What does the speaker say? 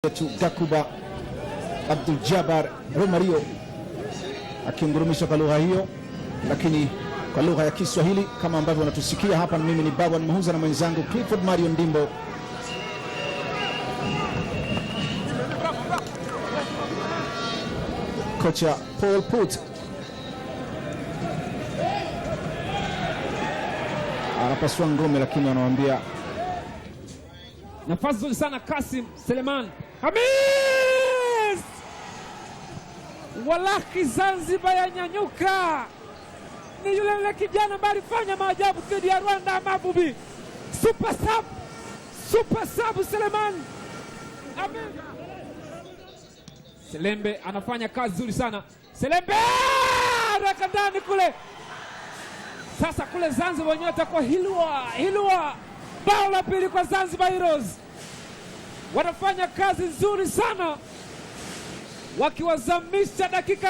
Yetu Gakuba Abdul Jabbar Romario akiungurumisha kwa lugha hiyo, lakini kwa lugha ya Kiswahili kama ambavyo wanatusikia hapa. Mimi ni Bawan Mahuza na mwenzangu Clifford Mario Ndimbo. Kocha Paul Put anapasua ngome, lakini anawambia Nafasi nzuri sana Kasim Seleman Hamis! Walaki Zanzibar yanyanyuka, ni yule yule kijana ambaye alifanya maajabu dhidi ya Rwanda Mavubi. Super sub, super sub Seleman Hamis. Selembe anafanya kazi nzuri sana. Selembe anaweka ndani kule. Sasa kule Zanzibar wenyewe watakuwa hilwa hilwa. Bao la pili kwa Zanzibar Heroes, wanafanya kazi nzuri sana wakiwazamisha dakika